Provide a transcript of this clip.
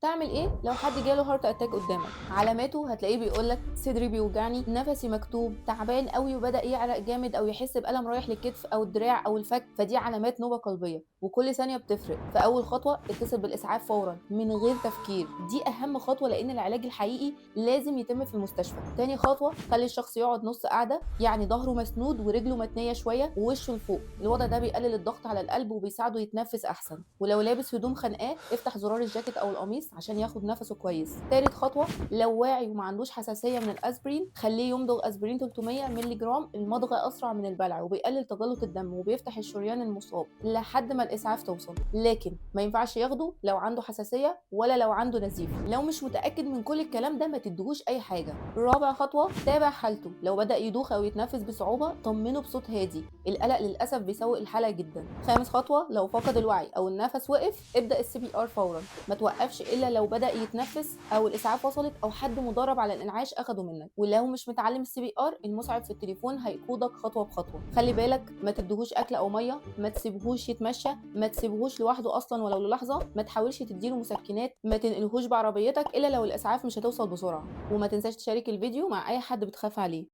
تعمل ايه لو حد جاله heart attack قدامك؟ علاماته هتلاقيه بيقولك صدري بيوجعني، نفسي مكتوم، تعبان قوي وبدا يعرق جامد، او يحس بالم رايح للكتف او الدراع او الفك. فدي علامات نوبه قلبية، وكل ثانية بتفرق. فاول خطوة اتصل بالاسعاف فورا من غير تفكير، دي اهم خطوة لان العلاج الحقيقي لازم يتم في المستشفى. تاني خطوة خلي الشخص يقعد نص قعدة، يعني ظهره مسنود ورجله متنيه شوية ووشه لفوق. الوضع ده بيقلل الضغط على القلب وبيساعده يتنفس احسن. ولو لابس هدوم خانقاه افتح زرار الجاكيت او القميص عشان ياخد نفسه كويس. تالت خطوة لو واعي وما عندوش حساسية من الاسبرين خليه يمضغ اسبرين 300 مللي جرام، المضغ اسرع من البلع وبيقلل تجلط الدم وبيفتح الشريان المصاب لحد ما الاسعاف توصل. لكن ما ينفعش ياخده لو عنده حساسية ولا لو عنده نزيف. لو مش متاكد من كل الكلام ده ما تديهوش اي حاجة. رابع خطوة تابع حالته، لو بدا يدوخ او يتنفس بصعوبة طمنه بصوت هادي، القلق للاسف بيسوء الحالة جدا. خامس خطوة لو فقد الوعي او النفس وقف ابدا ال CPR فورا، ما توقفش الا لو بدا يتنفس او الاسعاف وصلت او حد مدرب على الانعاش اخده منك. ولو مش متعلم ال CPR المسعف في التليفون هيقودك خطوة بخطوة. خلي بالك ما تديهوش اكل او مية، ما تسيبهوش يتمشى، ما تسيبهوش لوحده اصلا ولو للحظة، ما تحاولش تديله مسكنات، ما تنقلهوش بعربيتك الا لو الاسعاف مش هتوصل بسرعة. وما تنساش تشارك الفيديو مع اي حد بتخاف عليه.